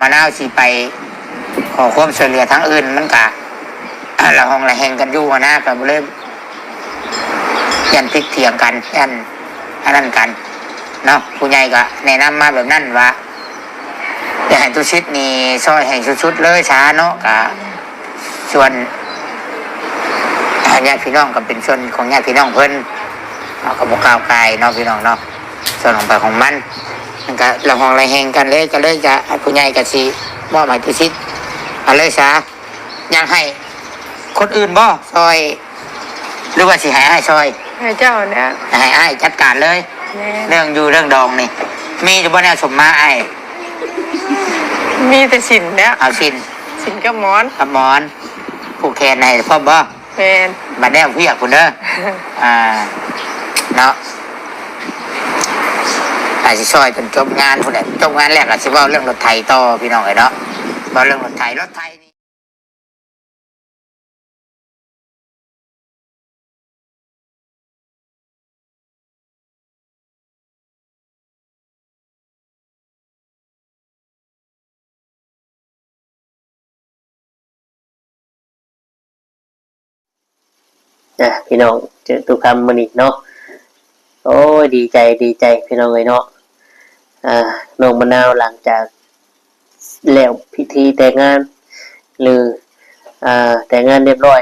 ມະນາວຊິໄປຂໍຄວາມຊ່ວຍເຫຼືອທາງອື່ນ ມັນກະລະຫອງລະແຫງກັນຢູ່ຫັ້ນນະ ກະບໍ່ເລີຍ ຢ້ານຜິດຖຽງກັນ ຢ້ານອັນນັ້ນກັນເນາະ. ຜູ້ໃຫຍ່ກໍແນະນຳມາແບບນັ້ນວ່າ ຢາກໃຫ້ຕຸສິດນີ້ຊ່ອຍໃຫ້ສຸດໆເລີຍຊະເນາະ. ກະສ່ວນຍາດພີ່ນ້ອງກໍເປັນສ່ວນຂອງຍາດພີ່ນ້ອງເພິ່ນ ເຮົາກໍບໍ່ກ້າວກ່າຍເນາະພີ່ນ້ອງເນາະ ສ່ວນຂອງໃຜຂອງມັນ. ມັນກະລະຫອງລະແຫງກັນເລີຍ ກໍເລີຍຈະ ຜູ້ໃຫຍ່ກໍຊິມອບໃຫ້ຕຸສິດເອົາເລີຍຊະ. ຢາກໃຫ້ຄົນອື່ນບໍ່ຊ່ອຍ ຫຼືວ່າຊິໃຫ້ອ້າຍຊ່ອຍ? ໃຫ້ເຈົ້າແຫຼະ ໃຫ້ອ້າຍຈັດການເລີຍ. ແມ່ນ ເລື່ອງຢູ່ເລື່ອງດອງນີ້ ມີຢູ່ບໍ່ແນວສົມມາອ້າຍ? ມີແຕ່ສິນແຫຼະ ເອົາສິນ ສິນກັບໝອນ ກັບໝອນ ຜູກແຂນໃຫ້ພ້ອມບໍ່? ແມ່ນ ບັດແລ້ວວຽກພຸ້ນເດີ ອ່າ ເນາະ ອາດຊິຊ່ອຍຈົນຈົບງານພຸ້ນແຫຼະ. ຈົບງານແລ້ວກໍຊິເວົ້າເລື່ອງລົດໄຖຕໍ່ ພີ່ນ້ອງເອີຍເນາະ. ເວົ້າເລື່ອງລົດໄຖ ລົດໄຖນີ້ ອ່ະ ພີ່ນ້ອງ ເຈີຕູ້ຄຳມື້ນີ້ເນາະ ໂອ້ຍ ດີໃຈ ດີໃຈ ພີ່ນ້ອງເອີຍເນາະ. ອ່າ ນ້ອງມະນາວ ຫຼັງຈາກແລ້ວພິທີແຕ່ງງານ ຫຼື ອ່າ ແຕ່ງງານຮຽບຮ້ອຍ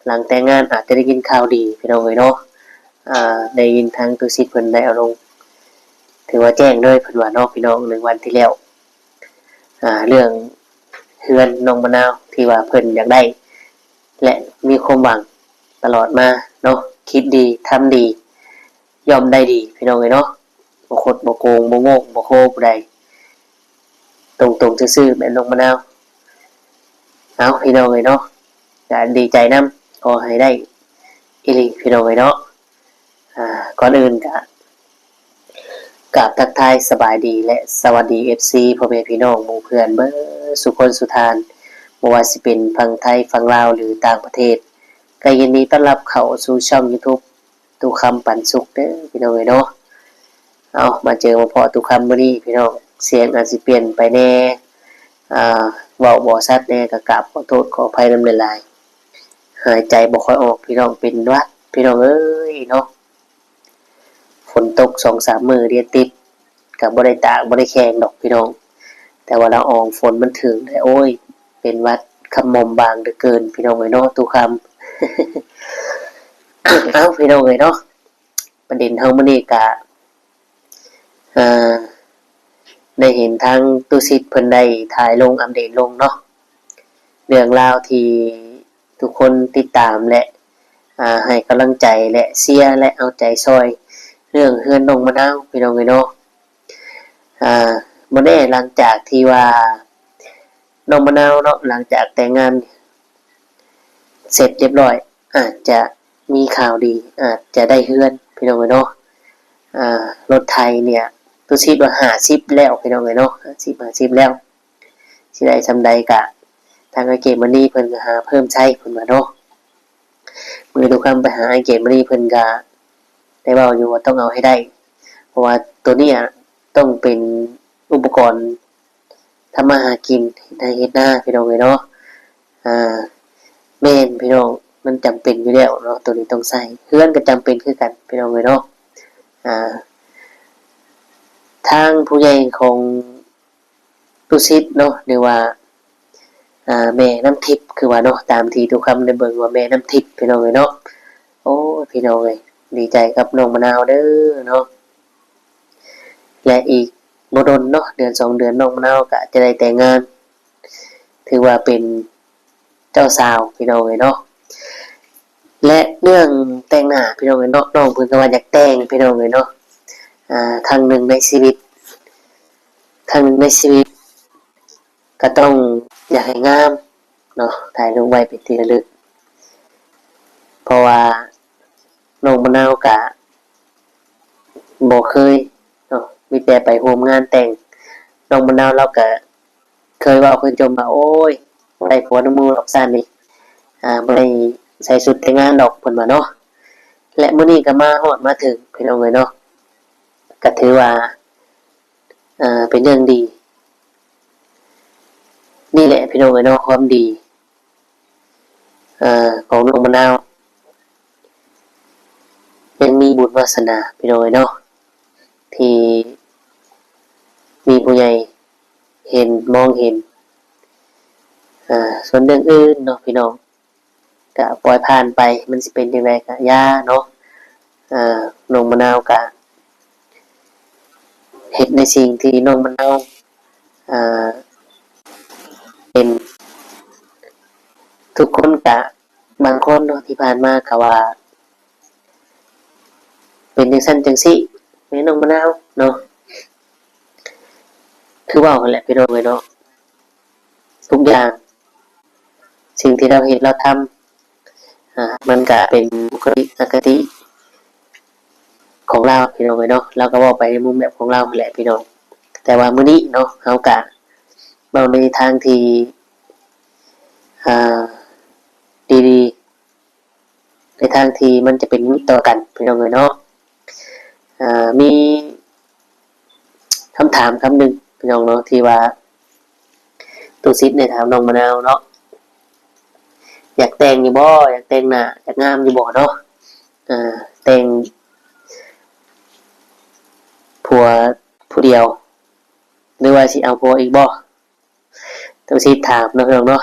ຫຼັງແຕ່ງງານອາດຈະໄດ້ຍິນຂ່າວດີ ພີ່ນ້ອງເອີຍເນາະ. ອ່າ ໄດ້ຍິນທາງຕຸສິດເພິ່ນໄດ້ເອົາລົງ ຖືວ່າແຈ້ງເລີຍ ເພິ່ນວ່າເນາະ ພີ່ນ້ອງ ໃນວັນທີ່ແລ້ວ ອ່າ ເລື່ອງເຮືອນນ້ອງມະນາວ ທີ່ວ່າເພິ່ນຢາກໄດ້ ແລະ ມີຄວາມຫວັງຕະຫຼອດມາເນາະ. ຄິດດີ ທຳດີ ຍ່ອມໄດ້ດີ ພີ່ນ້ອງເອີຍເນາະ. ບໍ່ຄົດ ບໍ່ໂກງ ບໍ່ໂງ່ ບໍ່ໂຄຜູ້ໃດ ຕົງໆ ຊື່ໆ ແມ່ນນ້ອງມະນາວ. ເອົາ ພີ່ນ້ອງເອີຍເນາະ ກະດີໃຈນຳ ຂໍໃຫ້ໄດ້ອີ່ຫຼີ ພີ່ນ້ອງເອີຍເນາະ. ອ່າ ກ່ອນອື່ນກະກາບທັກທາຍສະບາຍດີ ແລະ ສະຫວັດດີ ເອັຟຊີ ພໍ່ແມ່ພີ່ນ້ອງໝູ່ເພື່ອນເບິດສູ່ຄົນສູ່ທ່ານ ບໍ່ວ່າຊິເປັນຝັ່ງໄທ ຝັ່ງລາວ ຫຼື ຕ່າງປະເທດ ກໍຍິນດີຕ້ອນຮັບເຂົ້າສູ່ຊ່ອງຢູທູບ ຕຸຄຳປັນສຸກເດີ ພີ່ນ້ອງເອີຍເນາະ. ເອົາ ມາເຈີມາພໍ້ຕຸຄຳມື້ນີ້ ພີ່ນ້ອງ ສຽງອາດຊິປ່ຽນໄປແດ່ ອ່າ ເວົ້າບໍ່ຊັດແດ່ ກໍກາບຂໍໂທດຂໍອະໄພນຳຫຼາຍໆ. ຫາຍໃຈບໍ່ຄ່ອຍອອກ ພີ່ນ້ອງ ເປັນຫວັດ ພີ່ນ້ອງເອີຍເນາະ. ຝົນຕົກສອງສາມມື້ລຽນຕິດ ກໍບໍ່ໄດ້ຕາກບໍ່ໄດ້ແຂງດອກ ພີ່ນ້ອງ ແຕ່ວ່າລະອອງຝົນມັນເຖິງແລ້ວ ໂອ້ຍ ເປັນຫວັດຂະໝົ່ມບາງເຫຼືອເກີນ ພີ່ນ້ອງເອີຍເນາະ ຕຸຄຳ. ເອົ້າ ພີ່ນ້ອງເອີຍເນາະ ປະເດັນເຮົາມື້ນີ້ກະ ເອີ ໄດ້ເຫັນທາງຕຸສິດເພິ່ນໄດ້ຖ່າຍລົງ ອັບເດດລົງເນາະ ເລື່ອງລາວທີ່ທຸກຄົນຕິດຕາມ ແລະ ອ່າ ໃຫ້ກຳລັງໃຈ ແລະ ເຊຍ ແລະ ເອົາໃຈຊ່ອຍເລື່ອງເຮືອນນ້ອງມະນາວ ພີ່ນ້ອງເອີຍເນາະ. ອ່າ ບໍ່ແນ່ ຫຼັງຈາກທີ່ວ່ານ້ອງມະນາວເນາະ ຫຼັງຈາກແຕ່ງງານເສັດຮຽບຮ້ອຍ ອາດຈະມີຂ່າວດີ ອາດຈະໄດ້ເຮືອນ ພີ່ນ້ອງເອີຍເນາະ. ອ່າ ລົດໄຖເນ່ຍ ຕຸສິດວ່າຫ້າສິບແລ້ວ ພີ່ນ້ອງເອີຍເນາະ ຫ້າສິບ ຫ້າສິບແລ້ວ ຊິໄດ້ສ່ຳໃດກະ ທາງອ້າຍເກດມະນີເພິ່ນກໍຫາເພີ່ມໃຊ້ ເພິ່ນວ່າເນາະ. ມື້ຕຸຄຳໄປຫາອ້າຍເກດມະນີ ເພິ່ນກະໄດ້ເວົ້າຢູ່ວ່າຕ້ອງເອົາໃຫ້ໄດ້ ເພາະວ່າໂຕນີ້ອະຕ້ອງເປັນອຸປະກອນທຳມາຫາກິນ ເຮັດໄຮ່ເຮັດນາ ພີ່ນ້ອງເອີຍເນາະ. ອ່າ ແມ່ນ ພີ່ນ້ອງ ມັນຈຳເປັນຢູ່ແລ້ວເນາະ ໂຕນີ້ຕ້ອງໃຊ້ ເຮືອນກໍຈຳເປັນຄືກັນ ພີ່ນ້ອງເອີຍເນາະ. ອ່າ ທາງຜູ້ໃຫຍ່ຂອງ ຕຸສິດເນາະ ຫຼືວ່າ ອ່າ ແມ່ນ້ຳທິບ ຄືວ່າເນາະ ຕາມທີ່ຕຸຄຳໄດ້ເບິ່ງວ່າແມ່ນ້ຳທິບ ພີ່ນ້ອງເອີຍເນາະ. ໂອ້ຍ ພີ່ນ້ອງເອີຍ ດີໃຈກັບນ້ອງມະນາວເດີເນາະ ແລະ ອີກບໍ່ດົນເນາະ ເດືອນສອງເດືອນ ນ້ອງມະນາວກະຈະໄດ້ແຕ່ງງານ ຖືວ່າເປັນເຈົ້າສາວ ພີ່ນ້ອງເອີຍເນາະ. ແລະ ເລື່ອງແຕ່ງໜ້າ ພີ່ນ້ອງເອີຍເນາະ ນ້ອງເພິ່ນກໍວ່າຢາກແຕ່ງ ພີ່ນ້ອງເອີຍເນາະ ອ່າ ຄັ້ງໜຶ່ງໃນຊີວິດ ຄັ້ງໜຶ່ງໃນຊີວິດກໍຕ້ອງຢາກໃຫ້ງາມເນາະ ຖ່າຍຮູບໄວ້ເປັນທີ່ລະລຶກ ເພາະວ່ານ້ອງມະນາວກະບໍ່ເຄີຍເນາະ ມີແຕ່ໄປຮ່ວມງານແຕ່ງ ນ້ອງມະນາວລາວກະເຄີຍເວົ້າເຄີຍຈົ່ມວ່າ ໂອ້ຍ ບໍ່ໄດ້ຜົວນຳໝູ່ດອກຊາດນີ້ ອ່າ ບໍ່ໄດ້ໃສ່ຊຸດແຕ່ງງານດອກ ເພິ່ນວ່າເນາະ. ແລະ ມື້ນີ້ກໍມາຮອດມາເຖິງ ພີ່ນ້ອງເອີຍເນາະ ກໍຖືວ່າ ອ່າ ເປັນເລື່ອງດີ ພີ່ນ້ອງເອີຍເນາະ ຄວາມດີ ເອີ ຂອງນ້ອງມະນາວ ຍັງມີບຸນວາສະໜາ ພີ່ນ້ອງເອີຍເນາະ ທີ່ມີຜູ້ໃຫຍ່ເຫັນ ມອງເຫັນ ເອີ ສ່ວນເລື່ອງອື່ນເນາະ ພີ່ນ້ອງ ກະປ່ອຍຜ່ານໄປ ມັນຊິເປັນຈັ່ງໃດກະຢ່າເນາະ. ເອີ ນ້ອງມະນາວກະເຮັດໃນສິ່ງທີ່ນ້ອງມະນາວ ເອີ ເປັນ. ທຸກຄົນກະ ບາງຄົນເນາະ ທີ່ຜ່ານມາກະວ່າ ເປັນຈັ່ງຊັ້ນຈັ່ງຊີ້ ແມ່ນ້ອງມະນາວເນາະ ຄືເວົ້າຫັ້ນແຫຼະ ພີ່ນ້ອງເອີຍເນາະ ທຸກຢ່າງ ສິ່ງທີ່ລາວເຮັດລາວທຳ ອາ ມັນກະເປັນບຸກຄະລິກອະຄະຕິຂອງລາວ ພີ່ນ້ອງເອີຍເນາະ ລາວກະເວົ້າໄປໃນມຸມແບບຂອງລາວຫັ້ນແຫຼະ ພີ່ນ້ອງ. ແຕ່ວ່າມື້ນີ້ເນາະ ເຮົາກະເວົ້າໃນທາງທີ່ ອາ ດີໆ ໃນທາງທີ່ມັນຈະເປັນມິດຕໍ່ກັນ ພີ່ນ້ອງເອີຍເນາະ. ເອີ ມີຄຳຖາມຄຳໜຶ່ງ ພີ່ນ້ອງເນາະ ທີ່ວ່າ ຕຸສິດໄດ້ຖາມນ້ອງມະນາວເນາະ ຢາກແຕ່ງຢູ່ບໍ່? ຢາກແຕ່ງໜ້າ ຢາກງາມຢູ່ບໍ່ເນາະ? ເອີ ແຕ່ງຜົວຜູ້ດຽວ ຫຼືວ່າຊິເອົາຜົວອີກບໍ່? ຕຸສິດຖາມເນາະ ພີ່ນ້ອງເນາະ.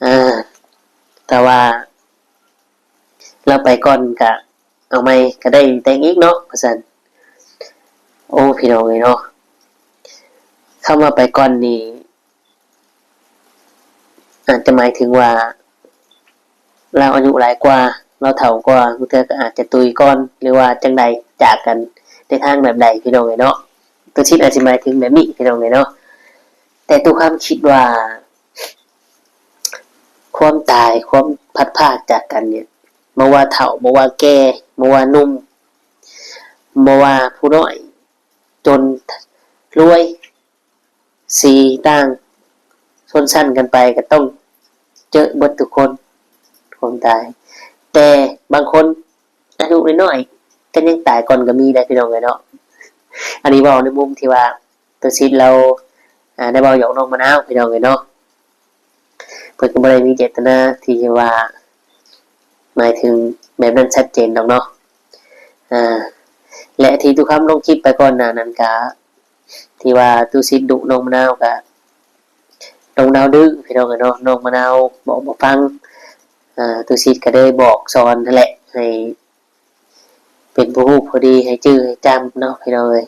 ເອີ ຖ້າວ່າລາວໄປກ່ອນກະເອົາໃໝ່ກະໄດ້ແຕ່ງອີກເນາະ ວ່າຊັ້ນ. ໂອ້ ພີ່ນ້ອງເອີຍເນາະ ຄຳວ່າໄປກ່ອນນີ້ ອາດຈະໝາຍເຖິງວ່າ ລາວອາຍຸຫຼາຍກວ່າ ລາວເຖົ້າກວ່າ ບາງເທື່ອກະອາດຈະຕຸຍກ່ອນ ຫຼືວ່າຈັ່ງໃດ ຈາກກັນໃນທາງແບບໃດ ພີ່ນ້ອງເອີຍເນາະ. ຕຸສິດອາດຊິໝາຍເຖິງແບບນີ້ ພີ່ນ້ອງເອີຍເນາະ. ແຕ່ຕຸຄຳຄິດວ່າ ຄວາມຕາຍ ຄວາມພັດພາກຈາກກັນນີ້ ບໍ່ວ່າເຖົ້າ ບໍ່ວ່າແກ່ ບໍ່ວ່າໜຸ່ມ ບໍ່ວ່າຜູ້ນ້ອຍ ຈົນ ລວຍ ສີຕ່າງຊົນຊັ້ນກັນໄປ ກະຕ້ອງເຈີເບິດທຸກຄົນ ຄວາມຕາຍ. ແຕ່ບາງຄົນອາຍຸນ້ອຍໆ ກະຍັງຕາຍກ່ອນກະມີໄດ໋ ພີ່ນ້ອງເອີຍເນາະ. ອັນນີ້ເວົ້າໃນມຸມທີ່ວ່າ ຕຸສິດລາວ ອາ ໄດ້ເວົ້າຫຍອກນ້ອງມະນາວ ພີ່ນ້ອງເອີຍເນາະ. ເພິ່ນກະບໍ່ໄດ້ມີເຈດຕະນາທີ່ຈະວ່າ ໝາຍເຖິງແບບນັ້ນຊັດເຈນດອກເນາະ. ອາ ແລະ ທີ່ຕຸຄຳລົງຄລິບໄປກ່ອນໜ້ານັ້ນກະ ທີ່ວ່າຕຸສິດດຸນ້ອງມະນາວ ກະນ້ອງມະນາວດື້ ພີ່ນ້ອງເອີຍເນາະ. ນ້ອງມະນາວບອກບໍ່ຟັງ ອາ ຕຸສິດກະເລີຍບອກສອນຫັ້ນແຫຼະ ໃຫ້ ເປັນຜູ້ຮູ້ຜູ້ດີ ໃຫ້ຈື່ໃຫ້ຈຳເນາະ ພີ່ນ້ອງເອີຍ.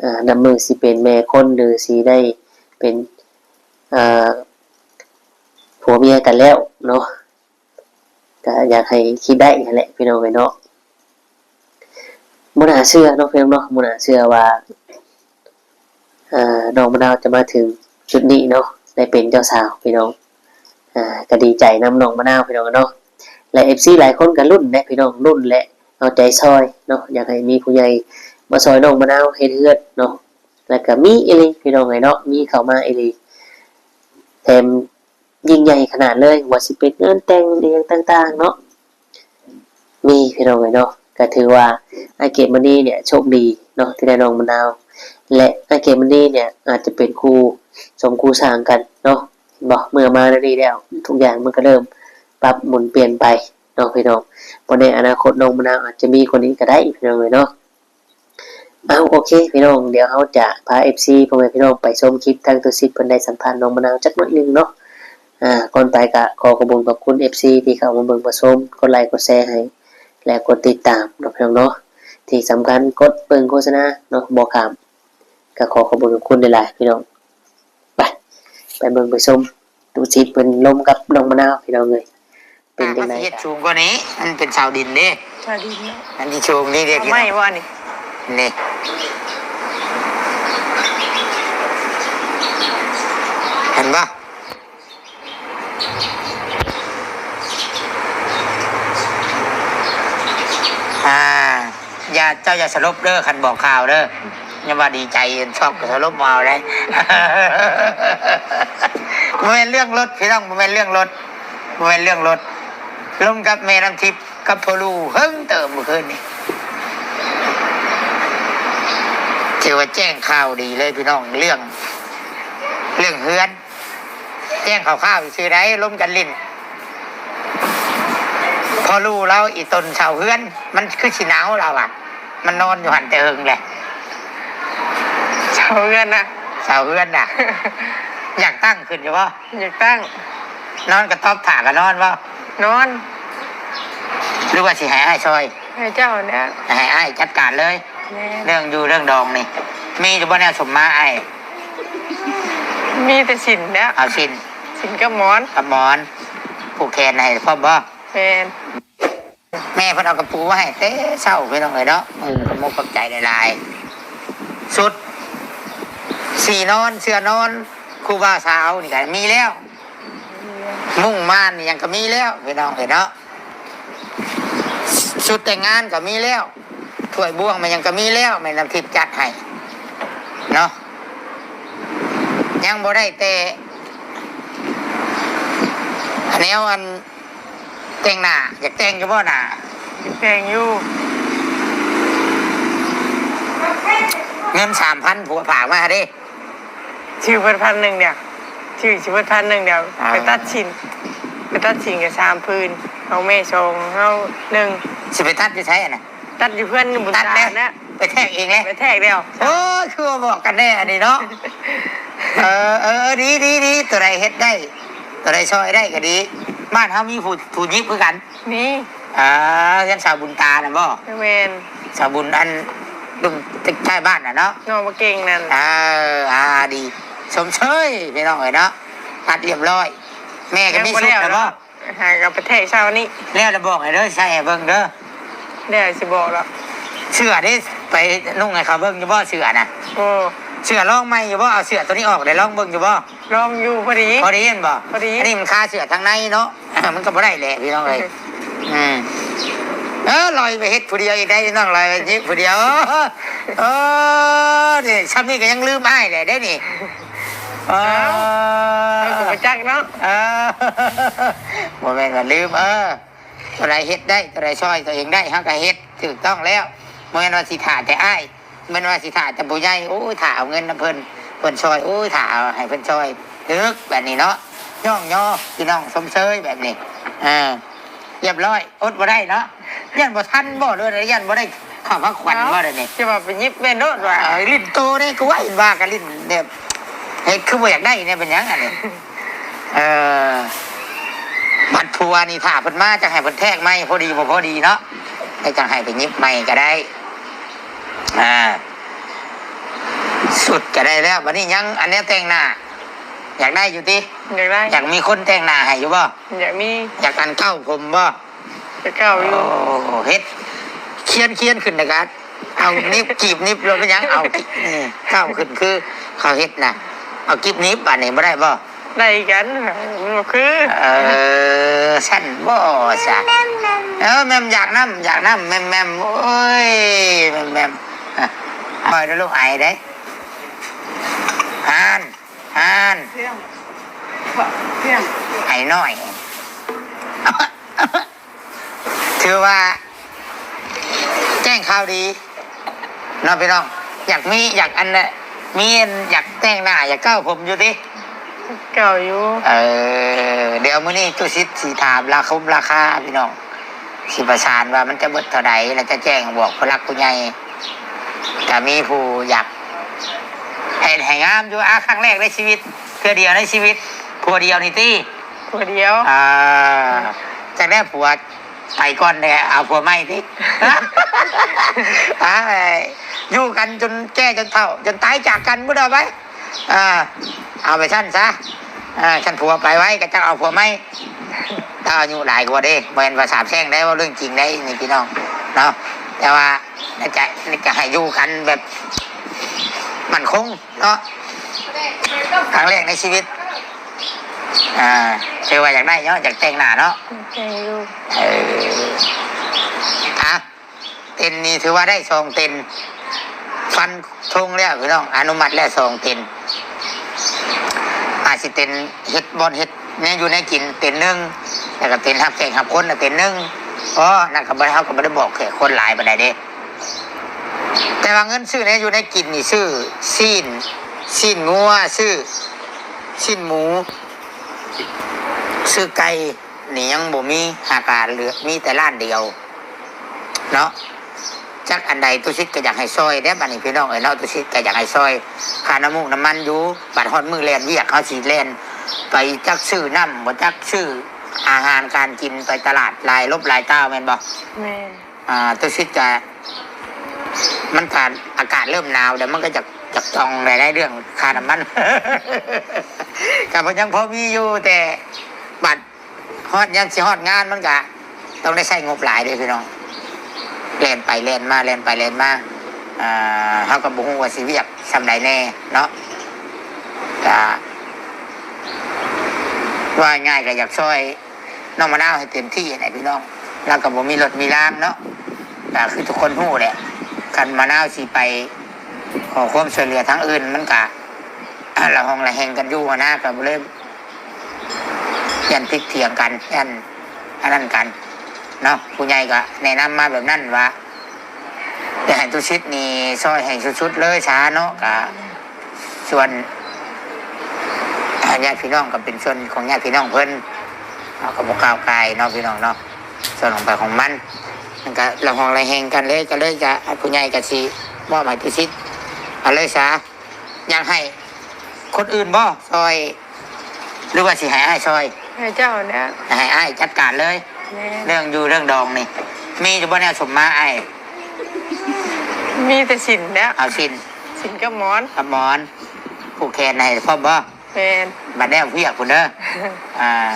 ອາ ນັບມື້ຊິເປັນແມ່ຄົນ ຫຼືຊິໄດ້ເປັນ ອາ ຜົວເມຍກັນແລ້ວເນາະ ກະຢາກໃຫ້ຄິດໄດ້ຫັ້ນແຫຼະ ພີ່ນ້ອງເອີຍເນາະ. ບໍ່ໜ້າເຊື່ອເນາະ ພີ່ນ້ອງເນາະ ບໍ່ໜ້າເຊື່ອວ່າ ເອີ ນ້ອງມະນາວຈະມາເຖິງຈຸດນີ້ເນາະ ໄດ້ເປັນເຈົ້າສາວ ພີ່ນ້ອງ. ອາ ກະດີໃຈນຳນ້ອງມະນາວ ພີ່ນ້ອງເນາະ ແລະ ເອັຟຊີ ຫຼາຍຄົນກະລຸ້ນເດ້ ພີ່ນ້ອງ ລຸ້ນ ແລະ ເອົາໃຈຊ່ອຍເນາະ ຢາກໃຫ້ມີຜູ້ໃຫຍ່ມາຊ່ອຍນ້ອງມະນາວເຮັດເຮືອນເນາະ. ແລະ ກະມີອີ່ຫຼີ ພີ່ນ້ອງເອີຍເນາະ ມີເຂົ້າມາອີ່ຫຼີ ແຖມ ຍິ່ງໃຫຍ່ຂະໜາດເລີຍ ບໍ່ວ່າຊິເປັນງານແຕ່ງອີ່ຫຍັງຕ່າງໆເນາະ ມີ ພີ່ນ້ອງເອີຍເນາະ. ກະຖືວ່າອ້າຍເກດມະນີເນຍໂຊກດີເນາະ ທີ່ໄດ້ນ້ອງມະນາວ ແລະ ອ້າຍເກດມະນີເນຍອາດຈະເປັນຄູ່ສົມຄູ່ສ້າງກັນເນາະ. ເຫັນບໍ່ ເມື່ອມາແນວນີ້ແລ້ວ ທຸກຢ່າງມັນກະເລີ່ມປັບໝູນປ່ຽນໄປເນາະ ພີ່ນ້ອງ. ບໍ່ແນ່ອະນາຄົດນ້ອງມະນາວອາດຈະມີກວ່ານີ້ກະໄດ້ ພີ່ນ້ອງເອີຍເນາະ. ເອົາ ໂອເຄ ພີ່ນ້ອງ ດຽວເຮົາຈະພາເອັຟຊີ ພໍ່ແມ່ພີ່ນ້ອງໄປຊົມຄລິບທາງຕຸສິດເພິ່ນໄດ້ສຳພາດນ້ອງມະນາວຈັກໜ້ອຍໜຶ່ງເນາະ. ອາ ກ່ອນໄປກະຂໍຂອບຄຸນຂອບຄຸນເອັຟຊີ ທີ່ເຂົ້າມາເບິ່ງມາຊົມ ກົດໄລກົດແຊໃຫ້ ແລະ ກົດຕິດຕາມເນາະ ພີ່ນ້ອງເນາະ. ທີ່ສຳຄັນກົດເບິ່ງໂຄສະນາເນາະ ບໍ່ຂ້າມ ກະຂໍຂອບຄຸນຂອບຄຸນຫຼາຍໆ ພີ່ນ້ອງ. ໄປ ໄປເບິ່ງໄປຊົມ ຕຸສິດເພິ່ນລົມກັບນ້ອງມະນາວ ພີ່ນ້ອງເອີຍ ເປັນຈັ່ງໃດ. ເຮັດສູງກວ່ານີ້ ມັນເປັນເສົາດິນເດ້ ເສົາດິນເນາະ ອັນທີ່ສູງນີ້ເດ້ ເອົາໄມ້ບໍ່ນີ້ ນີ້ ເຫັນບໍ່? ອາ ຢ່າ ເຈົ້າຢ່າສະຫຼົບເດີ ຄັນບອກຂ່າວເດີ ຢ່າວ່າດີໃຈ ຊັອກກະສະຫຼົບເອົາໄດ໋. ບໍ່ແມ່ນເລື່ອງລົດ ພີ່ນ້ອງ ບໍ່ແມ່ນເລື່ອງລົດ ບໍ່ແມ່ນເລື່ອງລົດ. ລົມກັບແມ່ນ້ຳທິບກັບພໍ່ລູເຫິງເຕີບມື້ຄືນນີ້ ຖືວ່າແຈ້ງຂ່າວດີເລີຍ ພີ່ນ້ອງ ເລື່ອງ ເລື່ອງເຮືອນ. ແຈ້ງຄ່າວໆຊື່ໆໃດ ລົມກັນຫຼິ້ນ. ພໍຮູ້ລາວອີ່ຕົນເຊົ່າເຮືອນ ມັນຄືຊິໜາວລາວວ່າ ມັນນອນຢູ່ຫັ້ນແຕ່ເຫິງແຫຼະ. ເຊົ່າເຮືອນນະ ເຊົ່າເຮືອນນະ. ຢາກຕັ້ງຂຶ້ນຢູ່ບໍ່? ຢາກຕັ້ງ. ນອນກະຕອບຜ້າກະນອນບໍ່? ນອນ. ຫຼືວ່າຊິໃຫ້ອ້າຍຊ່ອຍ? ໃຫ້ເຈົ້າແຫຼະ. ໃຫ້ອ້າຍຈັດການເລີຍ. ແມ່ນ. ເລື່ອງຢູ່ເລື່ອງດອງນີ້ ມີຢູ່ບໍ່ແນວສົມມາອ້າຍ? ມີແຕ່ສິ້ນແຫຼະ. ເອົາສິ້ນ. ສິ້ນກັບໝອນ. ກັບໝອນ. ຜູກແຂນໃຫ້ພ້ອມບໍ່? ແມ່ນ. ແມ່ເພິ່ນເອົາກະປູມາໃຫ້ແຕ່ເຊົ້າ ພີ່ນ້ອງເອີຍເນາະ. ເອີ ຂອບອົກຂອບໃຈຫຼາຍໆ. ຊຸດ ສີນອນ ເສື່ອນອນ ຄູ່ບ່າວສາວນີ້ກະມີແລ້ວ. ມຸ້ງມ່ານຫຍັງກະມີແລ້ວ ພີ່ນ້ອງເອີຍເນາະ. ຊຸດແຕ່ງງານກະມີແລ້ວ. ຖ້ວຍບ່ວງແມ່ນຫຍັງກະມີແລ້ວ ແມ່ນນ້ຳທິບຈັດໃຫ້ເນາະ. ຍັງບໍ່ໄດ້ແຕ່ແນວອັນ ແຕ່ງໜ້າ. ຢາກແຕ່ງຢູ່ບໍ່ໜ້າ? ແຕ່ງຢູ່. ເງິນສາມພັນ ຜົວຝາກມາເດ້. ຊື່ເພິ່ນພັນໜຶ່ງດຽວ. ຊື່ຊິເບິດພັນໜຶ່ງດຽວ. ອ່າ. ໄປຕັດສິ້ນ ໄປຕັດສິ້ນກະສາມຜືນ. ເອົາແມ່ສອງ ເຮົາໜຶ່ງ. ຊິໄປຕັດຢູ່ໃສຫັ້ນນະ? ຕັດຢູ່ເຮືອນບຸນຕານະ. ໄປແທກເອງແຫຼະ. ໄປແທກແລ້ວ. ໂອ້ຍ ຄືວ່າບອກກັນແດ່ອັນນີ້ເນາະ. ເອີ ເອີ ດີ ດີ ດີ ຕົວໃດເຮັດໄດ້ ຕົວໃດຊ່ອຍໄດ້ກະດີ. ບ້ານເຮົາມີຜູ້ ຜູ້ຫຍິບຄືກັນ. ມີ. ອ່າ ເຮືອນສາວບຸນຕານະບໍ່? ແມ່ນ. ສາວບຸນ ອັນ ລຸງທ້າຍບ້ານນະເນາະ. ນ້ອງມາເກັ່ງນັ້ນ. ອ່າ ອ່າ ດີ ຊົມເຊີຍ ພີ່ນ້ອງເອີຍເນາະ. ຕັດລຽບຮ້ອຍ. ແມ່ກະມີຊຸດແລ້ວບໍ່? ຫາກະໄປແທກເຊົ້ານີ້. ແລ້ວລະບອກໃຫ້ເດີ ໃສ່ໃຫ້ເບິ່ງເດີ. ແລ້ວຊິບອກດອກ. ເສື້ອເດ້ ໄປນຸ່ງໃຫ້ເຂົາເບິ່ງຢູ່ບໍ່ເສື້ອນະ? ໂອ້ ເສື້ອລອງໃໝ່ຢູ່ບໍ່? ເອົາເສື້ອໂຕນີ້ອອກ ໄດ້ລອງເບິ່ງຢູ່ບໍ່? ລອງຢູ່ ພໍດີ. ພໍດີແມ່ນບໍ່? ພໍດີ. ອັນນີ້ມັນຄາເສື້ອທາງໃນເນາະ. ອ່າ ມັນກະບໍ່ໄດ້ແຫຼະ ພີ່ນ້ອງເອີຍ. ອືມ ເອີ ລອຍໄປເຮັດຜູ້ດຽວອີກໄດ້ ນ້ອງລອຍໄປຍິບຜູ້ດຽວ. ໂອ້ ນີ້ ຊ່ຳນີ້ກະຍັງລືມອ້າຍແຫຼະເດ້ນີ້. ເອີ ເຮົາກະບໍ່ຈັກເນາະ. ເອີ ບໍ່ແມ່ນວ່າລືມ. ເອີ ຕົວໃດເຮັດໄດ້ ຕົວໃດຊ່ອຍຕົວເອງໄດ້ ເຮົາກະເຮັດ ຖືກຕ້ອງແລ້ວ. ບໍ່ແມ່ນວ່າຊິຖ້າແຕ່ອ້າຍ ແມ່ນວ່າຊິຖ້າແຕ່ຜູ້ໃຫຍ່. ໂອ້ຍ ຖ້າເອົາເງິນນຳເພິ່ນ ເພິ່ນຊ່ອຍ. ໂອ້ຍ ຖ້າເອົາໃຫ້ເພິ່ນຊ່ອຍ ເລິກແບບນີ້ເນາະ. ຍ້ອງຍໍພີ່ນ້ອງ ຊົມເຊີຍແບບນີ້. ອ່າ ລຽບຮ້ອຍ. ອົດບໍ່ໄດ້ເນາະ. ຢ້ານບໍ່ທັນບໍ່ ຫຼືວ່າຢ້ານບໍ່ໄດ້ເຂົ້າພັກຂວັນບໍ່ດຽວນີ້? ຈະວ່າໄປຍິບແມ່ນໂລດວ່າ. ເອີ ຫຼິ້ນໂຕນີ້ກະໄວ້ວ່າກະຫຼິ້ນແບບ ເຮັດຄືບໍ່ຢາກໄດ້ແນ່ ເປັນຫຍັງອັນນີ້? ເອີ ບັດຜົວນີ້ ຖ້າເພິ່ນມາ ຈັ່ງໃຫ້ເພິ່ນແທກໃໝ່ ພໍດີບໍ່ພໍດີເນາະ. ແລ້ວຈັ່ງໃຫ້ໄປຍິບໃໝ່ກະໄດ້. ອ່າ ຊຸດກະໄດ້ແລ້ວ. ບາດນີ້ຍັງອັນແນວແຕ່ງໜ້າ ຢາກໄດ້ຢູ່ຕິ? ຢາກໄດ້. ຢາກມີຄົນແຕ່ງໜ້າໃຫ້ຢູ່ບໍ່? ຢາກມີ. ຢາກອັນເກົ້າຜົມບໍ່? ກະເກົ່າຢູ່. ໂອ້ ເຮັດ ຄຽນ ຄຽນຂຶ້ນແລ້ວກະ ເອົາໜິບ ກີບໜິບ ແລ້ວເປັນຫຍັງ ເອົາ ນີ້ ເກົ້າຂຶ້ນຄືເຂົາເຮັດນະ. ເອົາກີບໜິບ ບາດນີ້ບໍ່ໄດ້ບໍ່? ໄດ້ຄືກັນ ມັນບໍ່ຄື. ເອີ ຊັ້ນບໍ່ຊະ. ເອີ ແມ່ມຢາກນຳ ຢາກນຳ ແມ່ມໆ. ໂອ້ຍ ແມ່ມໆ. ອາ ຄ່ອຍເດີລູກ ໄອເດ້. ຫານ ຫານ ໄອນ້ອຍ. ຖືວ່າແຈ້ງຂ່າວດີເນາະພີ່ນ້ອງ. ຢາກມີ ຢາກອັນນະ ມີອັນ ຢາກແຕ່ງໜ້າ ຢາກເກົ້າຜົມຢູ່ຕິ? ເກົ້າຢູ່. ເອີ ດຽວມື້ນີ້ຕຸສິດຊິຖາມລາຄົມລາຄາພີ່ນ້ອງ ຊິປະສານວ່າມັນຈະເບິດເທົ່າໃດ ແລ້ວຈະແຈ້ງບອກຜູ້ຫຼັກຜູ້ໃຫຍ່. ກະມີຜູ້ຢາກເຮັດໃຫ້ງາມຢູ່. ອາ ຄັ້ງແລກໃນຊີວິດ ເທື່ອດຽວໃນຊີວິດ ຜົວດຽວນີ້ຕິ? ຜົວດຽວ. ອ່າ ຈັກແລ້ວຜົວ ໄປກ່ອນແດ່ ເອົາຜົວໃໝ່ຕິ. ອ່າ ຢູ່ກັນຈົນແກ່ຈົນເຖົ້າ ຈົນຕາຍຈາກກັນພຸ້ນເອົາໄປ. ອ່າ ເອົາໄປຊັ້ນຊະ. ອ່າ ຄັນຜົວໄປໄວກະຈັກເອົາຜົວໃໝ່. ລາວອາຍຸຫຼາຍກວ່າເດ້ ບໍ່ແມ່ນວ່າສາບແຊ່ງໄດ້ ເວົ້າເລື່ອງຈິງໄດ້ນີ້ພີ່ນ້ອງເນາະ. ແຕ່ວ່າໃນໃຈນີ້ກະໃຫ້ຢູ່ກັນແບບໝັ້ນຄົງເນາະ ຄັ້ງແລກໃນຊີວິດ. ອ່າ ຖືວ່າຢາກໄດ້ເນາະ ຢາກແຕ່ງໜ້າເນາະ. ແຕ່ງຢູ່. ເອີ ອ່ະ ເຕັນນີ້ຖືວ່າໄດ້ສອງເຕັນ ຟັນທົງແລ້ວພີ່ນ້ອງ ອະນຸມັດແລ້ວສອງເຕັນ. ອາດຊິເຕັນເຮັດບ່ອນເຮັດແນວຢູ່ແນວກິນເຕັນໜຶ່ງ ແລ້ວກະເຕັນຮັບແຂກຮັບຄົນນະເຕັນໜຶ່ງ. ເພາະນັ້ນກະບໍ່ ເຮົາກະບໍ່ໄດ້ບອກແຂກຄົນຫຼາຍປານໃດເດ້. ແຕ່ວ່າເງິນຊື້ແນວຢູ່ແນວກິນນີ້ ຊື້ຊີ້ນ ຊີ້ນງົວ ຊື້ຊີ້ນໝູ ຊື້ໄກ່ນີ້ຍັງບໍ່ມີ ຫາກາເຫຼືອມີແຕ່ລ້ານດຽວເນາະ. ຈັກອັນໃດ ຕຸສິດກໍຢາກໃຫ້ຊ່ອຍເດ້ ບັດນີ້ພີ່ນ້ອງເອີຍເນາະ. ຕຸສິດກໍຢາກໃຫ້ຊ່ອຍຄ່ານ້ຳມູກນ້ຳມັນຢູ່. ບັດຮອດມື້ແລ່ນວຽກ ເຮົາຊິແລ່ນໄປຈັກຊື້ນ້ຳ ບໍ່ຈັກຊື້ອາຫານການກິນ ໄປຕະຫຼາດຫຼາຍລົບຫຼາຍຕ່າວ ແມ່ນບໍ່? ແມ່ນ. ອ່າ ຕຸສິດກະ ມັນກະອາກາດເລີ່ມໜາວແລ້ວ ມັນກໍຢາກ ຢາກຕ້ອງໄດ້ເລື່ອງຄ່ານ້ຳມັນ ກະບໍ່ ຍັງພໍມີຢູ່ ແຕ່ບັດຮອດ ຍາມຊິຮອດງານ ມັນກະຕ້ອງໄດ້ໃຊ້ງົບຫຼາຍເດ້ພີ່ນ້ອງ. ແລ່ນໄປແລ່ນມາ ແລ່ນໄປແລ່ນມາ ອ່າ ເຮົາກໍບໍ່ຮູ້ວ່າຊິວຽກສ່ຳໃດແດ່ເນາະ. ກະ ເວົ້າງ່າຍໆ ກໍຢາກຊ່ອຍ ນ້ອງມະນາວໃຫ້ເຕັມທີ່ຫັ້ນແຫຼະພີ່ນ້ອງ. ລາວກໍບໍ່ມີລົດມີລາງເນາະ ກໍຄືທຸກຄົນຮູ້ແຫຼະ. ຄັນມະນາວຊິໄປຂໍຄວາມຊ່ວຍເຫຼືອທາງອື່ນ ມັນກະລະຫອງລະແຫງກັນຢູ່ຫັ້ນນະ ກໍບໍ່ເລີຍ ຢ້ານຜິດຖຽງກັນ ຢ້ານອັນນັ້ນກັນເນາະ. ຜູ້ໃຫຍ່ກໍແນະນຳມາແບບນັ້ນວ່າ ຢາກໃຫ້ຕຸສິດນີ້ຊ່ອຍໃຫ້ສຸດໆເລີຍຊະເນາະ. ກະ ສ່ວນ ອາ ຍາດພີ່ນ້ອງກໍເປັນສ່ວນຂອງຍາດພີ່ນ້ອງເພິ່ນ ເຮົາກໍບໍ່ກ້າວກ່າຍເນາະພີ່ນ້ອງເນາະ. ສ່ວນຂອງໃຜຂອງມັນ ມັນກໍລະຫອງລະແຫງກັນເລີຍ ກໍເລີຍຈະ ຜູ້ໃຫຍ່ກໍຊິມອບໃຫ້ຕຸສິດເອົາເລີຍຊະ. ຢາກໃຫ້ຄົນອື່ນບໍ່ຊ່ອຍ ຫຼືວ່າຊິໃຫ້ອ້າຍຊ່ອຍ? ໃຫ້ເຈົ້າແຫຼະ ໃຫ້ອ້າຍຈັດການເລີຍ. ແມ່ນ. ເລື່ອງຢູ່ເລື່ອງດອງນີ້ ມີຢູ່ບໍ່ແນວສົມມາອ້າຍ? ມີແຕ່ສິນແຫຼະ. ເອົາສິນ ສິນກັບໝອນ ກັບໝອນ ຜູກແຂນໃຫ້ພ້ອມບໍ່? ແມ່ນ. ບັດແລ້ວວຽກພຸ້ນເດີ ອ່າ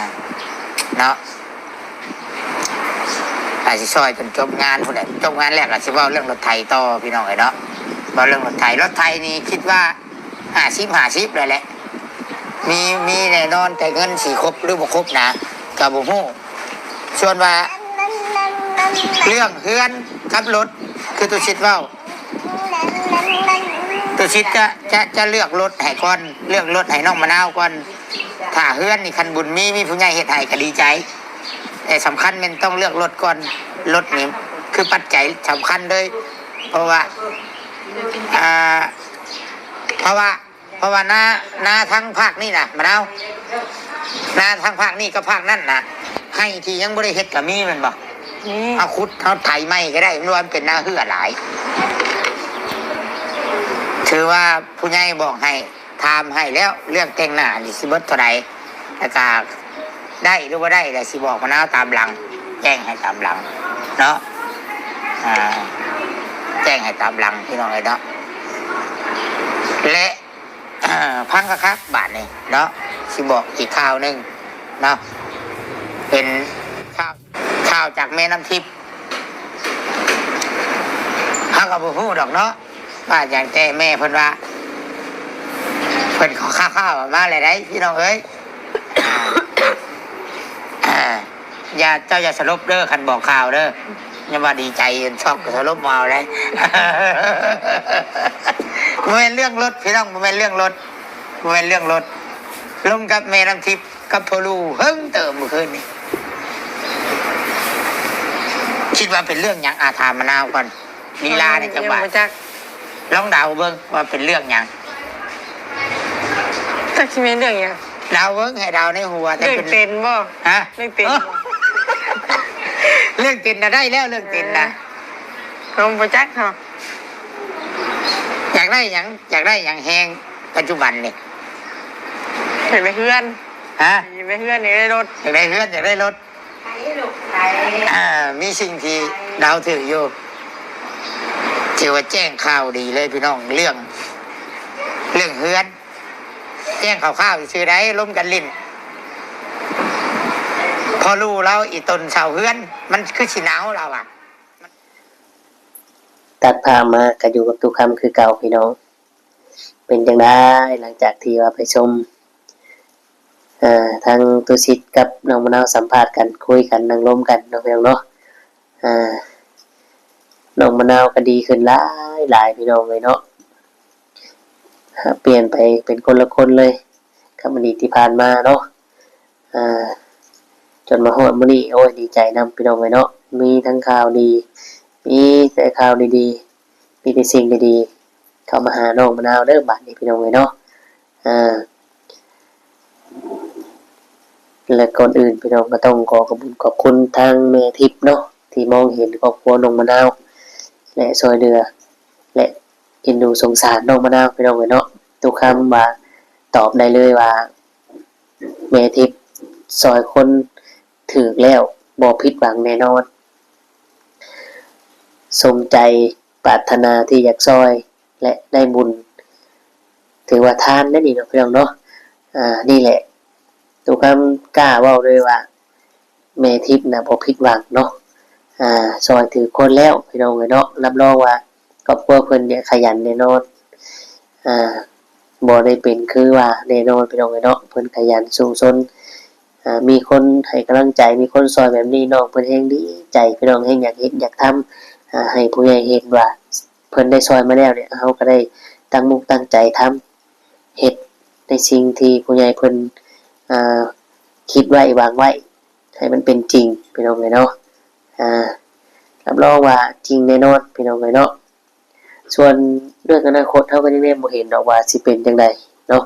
ເນາະ ອາດຊິຊ່ອຍຈົນຈົບງານພຸ້ນແຫຼະ. ຈົບງານແລ້ວກໍຊິເວົ້າເລື່ອງລົດໄຖຕໍ່ພີ່ນ້ອງເອີຍເນາະ. ເວົ້າເລື່ອງລົດໄຖ ລົດໄຖນີ້ຄິດວ່າຫ້າສິບຫ້າສິບແລ້ວແຫຼະ ມີ ມີແນ່ນອນ ແຕ່ເງິນຊິຄົບຫຼືບໍ່ຄົບນະ ກໍບໍ່ຮູ້. ສ່ວນວ່າເລື່ອງເຮືອນກັບລົດ ຄືຕຸສິດເວົ້າ ຕຸສິດຈະ ຈະ ຈະເລືອກລົດໃຫ້ກ່ອນ ເລືອກລົດໃຫ້ນ້ອງມະນາວກ່ອນ. ຖ້າເຮືອນນີ້ຄັນບຸນມີ ມີຜູ້ໃຫຍ່ເຮັດໃຫ້ກໍດີໃຈ ແຕ່ສຳຄັນແມ່ນຕ້ອງເລືອກລົດກ່ອນ. ລົດນີ້ຄືປັດໄຈສຳຄັນເລີຍ ເພາະວ່າ ອ່າ ເພາະວ່າ ເພາະວ່ານາ ນາທາງພາກນີ້ນະ ມະນາວ ນາທາງພາກນີ້ກັບພາກນັ້ນນະ ໄຮ່ທີ່ຍັງບໍ່ໄດ້ເຮັດກໍມີແມ່ນບໍ່? ມີ. ເຮົາຂຸດ ເຮົາໄຖໃໝ່ກໍໄດ້ ມັນວ່າມັນເປັນນາເຮືອຫຼາຍ. ຖືວ່າຜູ້ໃຫຍ່ບອກໃຫ້ ຖາມໃຫ້ແລ້ວ ເລື່ອງແຕ່ງໜ້ານີ້ຊິເບິດເທົ່າໃດ ແລ້ວກໍໄດ້ຫຼືບໍ່ໄດ້ ແລ້ວຊິບອກມະນາວຕາມຫຼັງ ແຈ້ງໃຫ້ຕາມຫຼັງເນາະ. ອ່າ ແຈ້ງໃຫ້ຕາມຫຼັງ ພີ່ນ້ອງເອີຍເນາະ ແລະ ອ່າ ຟັງຄັກໆບາດນີ້ເນາະ ຊິບອກອີກຂ່າວໜຶ່ງເນາະ ເປັນຂ່າວ ຂ່າວຈາກແມ່ນ້ຳທິບ. ເຮົາກໍບໍ່ຮູ້ດອກເນາະວ່າຫຍັງ ແຕ່ແມ່ເພິ່ນວ່າ ເພິ່ນຂໍຂ່າວໆມາແລ້ວໃດ໋ ພີ່ນ້ອງເອີຍ. ອ່າ ຢ່າ ເຈົ້າຢ່າສະຫຼົບເດີ ຄັນບອກຂ່າວເດີ ຢ່າວ່າດີໃຈຈົນຊັອກ ສະຫຼົບມາເອົາໄດ໋. ບໍ່ແມ່ນເລື່ອງລົດ ພີ່ນ້ອງ ບໍ່ແມ່ນເລື່ອງລົດ ບໍ່ແມ່ນເລື່ອງລົດ. ລົມກັບແມ່ນ້ຳທິບກັບພໍ່ລູເຫິງເຕີບມື້ຄືນນີ້. ຄິດວ່າເປັນເລື່ອງຫຍັງ? ອາ ຖາມມະນາວກ່ອນ. ລີລານີ້ຈັກບາດ ຍັງບໍ່ຈັກ ລອງເດົາເບິ່ງວ່າເປັນເລື່ອງຫຍັງ? ຈັກຊິແມ່ນເລື່ອງຫຍັງ? ເດົາເບິ່ງ ໃຫ້ເດົາໃນຫົວ. ແຕ່ເປັນ ເລື່ອງເຕັນບໍ່? ຮະ? ເລື່ອງເຕັນບໍ່? ເລື່ອງເຕັນນະໄດ້ແລ້ວ ເລື່ອງເຕັນນະ. ເອີ ເຮົາບໍ່ຈັກເຮົາ. ຢາກໄດ້ຫຍັງ? ຢາກໄດ້ຫຍັງແຮງປັດຈຸບັນນີ້? ຢາກໄດ້ເຮືອນ. ຮະ? ຢາກໄດ້ເຮືອນ ຢາກໄດ້ລົດ. ຢາກໄດ້ເຮືອນ ຢາກໄດ້ລົດ. ອ່າ ມີສິ່ງທີ່ເດົາຖືກຢູ່ ຖືວ່າແຈ້ງຂ່າວດີເລີຍພີ່ນ້ອງ ເລື່ອງ ເລື່ອງເຮືອນ ແຈ້ງຂ່າວໆຊື່ໃດ ລົມກັນຫຼິ້ນ. ພໍຮູ້ລາວອີຕົນເສົາເຮືອນ ມັນຄືຊິໜາວລາວວ່າ. ຕັດພາບມາກໍຢູ່ກັບຕຸຄຳຄືເກົ່າພີ່ນ້ອງ. ເປັນຈັ່ງໃດ ຫຼັງຈາກທີ່ວ່າໄປຊົມ ເອີ ທັງຕຸສິດກັບນ້ອງມະນາວສຳພາດກັນ ຄຸຍກັນ ນັ່ງລົມກັນເນາະ ພີ່ນ້ອງເນາະ. ເອີ ນ້ອງມະນາວກໍດີຂຶ້ນຫຼາຍໆ ພີ່ນ້ອງເອີຍເນາະ. ຮະ ປ່ຽນໄປເປັນຄົນລະຄົນເລີຍກັບອະດີດທີ່ຜ່ານມາເນາະ. ອ່າ ຈົນມາຮອດມື້ນີ້ ໂອ້ຍ ດີໃຈນຳພີ່ນ້ອງເອີຍເນາະ. ມີທັງຂ່າວດີ ມີແຕ່ຂ່າວດີໆ ມີແຕ່ສິ່ງດີໆ ເຂົ້າມາຫານ້ອງມະນາວເດີ ບາດນີ້ພີ່ນ້ອງເອີຍເນາະ. ອ່າ ແລະ ກ່ອນອື່ນພີ່ນ້ອງກໍຕ້ອງຂໍຂອບຄຸນຂອບຄຸນທາງແມ່ທິບເນາະ ທີ່ມອງເຫັນຄອບຄົວນ້ອງມະນາວ ແລະ ຊ່ອຍເຫຼືອ ແລະ ເອັນດູສົງສານນ້ອງມະນາວ ພີ່ນ້ອງເອີຍເນາະ. ຕຸຄຳວ່າຕອບໄດ້ເລີຍວ່າ ແມ່ທິບຊ່ອຍຄົນຖືກແລ້ວບໍ່ຜິດຫວັງແນ່ນອນ. ສົມໃຈປາດຖະໜາທີ່ຢາກຊ່ອຍ ແລະ ໄດ້ບຸນ ຖືວ່າທານໄດ້ນີ້ເນາະ ພີ່ນ້ອງເນາະ. ອາ ນີ້ແຫຼະ ຕຸຄຳກ້າເວົ້າເລີຍວ່າ ແມ່ທິບນະບໍ່ຜິດຫວັງເນາະ ອາ ຊ່ອຍຖືກຄົນແລ້ວ ພີ່ນ້ອງເອີຍເນາະ. ຮັບຮອງວ່າຄອບຄົວເພິ່ນນີ້ຂະຫຍັນແນ່ນອນ ອາ ບໍ່ໄດ້ເປັນຄືວ່າແນ່ນອນ ພີ່ນ້ອງເອີຍເນາະ. ເພິ່ນຂະຫຍັນສູ້ຊົນ ອາ ມີຄົນໃຫ້ກຳລັງໃຈ ມີຄົນຊ່ອຍແບບນີ້ ນ້ອງເພິ່ນແຮງດີໃຈ ພີ່ນ້ອງ ແຮງຢາກເຮັດຢາກທຳ ອາ ໃຫ້ຜູ້ໃຫຍ່ເຫັນວ່າເພິ່ນໄດ້ຊ່ອຍມາແລ້ວນີ້ ເຮົາກໍໄດ້ຕັ້ງມຸກຕັ້ງໃຈທຳ ເຮັດໃນສິ່ງທີ່ຜູ້ໃຫຍ່ເພິ່ນ ອາ ຄິດໄວ້ຫວັງໄວ້ ໃຫ້ມັນເປັນຈິງ ພີ່ນ້ອງເອີຍເນາະ. ອາ ຮັບຮອງວ່າຈິງແນ່ນອນ ພີ່ນ້ອງເອີຍເນາະ. ສ່ວນເລື່ອງອະນາຄົດ ເຮົາກໍຍັງແນມບໍ່ເຫັນດອກວ່າຊິເປັນຈັ່ງໃດເນາະ.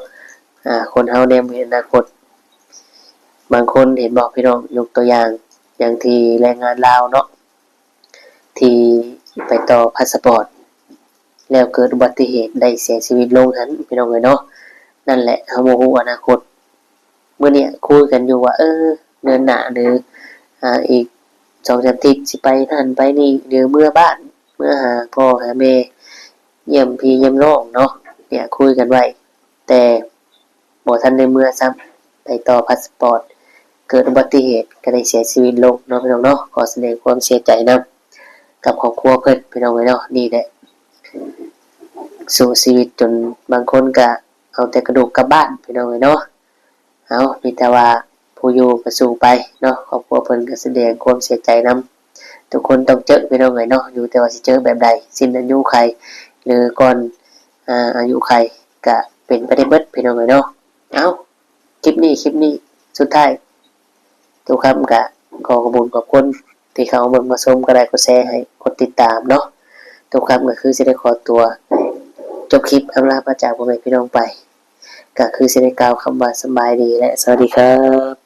ອາ ຄົນເຮົາແນມບໍ່ເຫັນອະນາຄົດ. ບາງຄົນເຫັນບໍ່ ພີ່ນ້ອງ, ຍົກຕົວຢ່າງ ຢ່າງທີ່ແຮງງານລາວເນາະ ທີ່ໄປຕໍ່ພາສະປອດ ແລ້ວເກີດອຸບັດຕິເຫດໄດ້ເສຍຊີວິດລົງຫັ້ນ ພີ່ນ້ອງເອີຍເນາະ. ນັ້ນແຫຼະ ເຮົາບໍ່ຮູ້ອະນາຄົດ. ມື້ນີ້ຄຸຍກັນຢູ່ວ່າ ເອີ ເດືອນໜ້າ ຫຼື ອາ ອີກສອງສາມທິດຊິໄປນັ້ນໄປນີ້ ຫຼື ເມືອບ້ານ ເມືອຫາພໍ່ຫາແມ່ ຢ້ຽມພີ່ຢ້ຽມນ້ອງເນາະ. ເນຍ ຄຸຍກັນໄວ້ ແຕ່ບໍ່ທັນໄດ້ເມືອຊ້ຳ ໄປຕໍ່ພາສະປອດ ເກີດອຸບັດຕິເຫດ ກໍໄດ້ເສຍຊີວິດລົງເນາະ ພີ່ນ້ອງເນາະ. ຂໍສະແດງຄວາມເສຍໃຈນຳກັບຄອບຄົວເພິ່ນ ພີ່ນ້ອງເອີຍເນາະ. ນີ້ແຫຼະ ສູ້ຊີວິດຈົນບາງຄົນກໍເອົາແຕ່ກະດູກກັບບ້ານ ພີ່ນ້ອງເອີຍເນາະ. ເອົາ ມີແຕ່ວ່າຜູ້ຢູ່ກໍສູ້ໄປເນາະ. ຄອບຄົວເພິ່ນກໍສະແດງຄວາມເສຍໃຈນຳ. ທຸກຄົນຕ້ອງເຈີ ພີ່ນ້ອງເອີຍເນາະ, ຢູ່ແຕ່ວ່າຊິເຈີແບບໃດ, ສິ້ນອາຍຸໄຂ ຫຼື ກ່ອນ ອາ ອາຍຸໄຂ ກະເປັນໄປໄດ້ເບິດ ພີ່ນ້ອງເອີຍເນາະ. ເອົາ ຄລິບນີ້ ຄລິບນີ້ ສຸດທ້າຍ ຕຸຄຳກະຂໍຂອບຄຸນຂອບຄຸນທີ່ເຂົ້າມາເບິ່ງມາຊົມ, ກົດໄລກົດແຊໃຫ້ ກົດຕິດຕາມເນາະ. ຕຸຄຳກໍຄືຊິໄດ້ຂໍຕົວຈົບຄລິບ ອຳລາພາຈາກພໍ່ແມ່ພີ່ນ້ອງໄປ ກໍຄືຊິໄດ້ກ່າວຄຳວ່າສະບາຍດີ ແລະ ສະຫວັດດີຄັບ.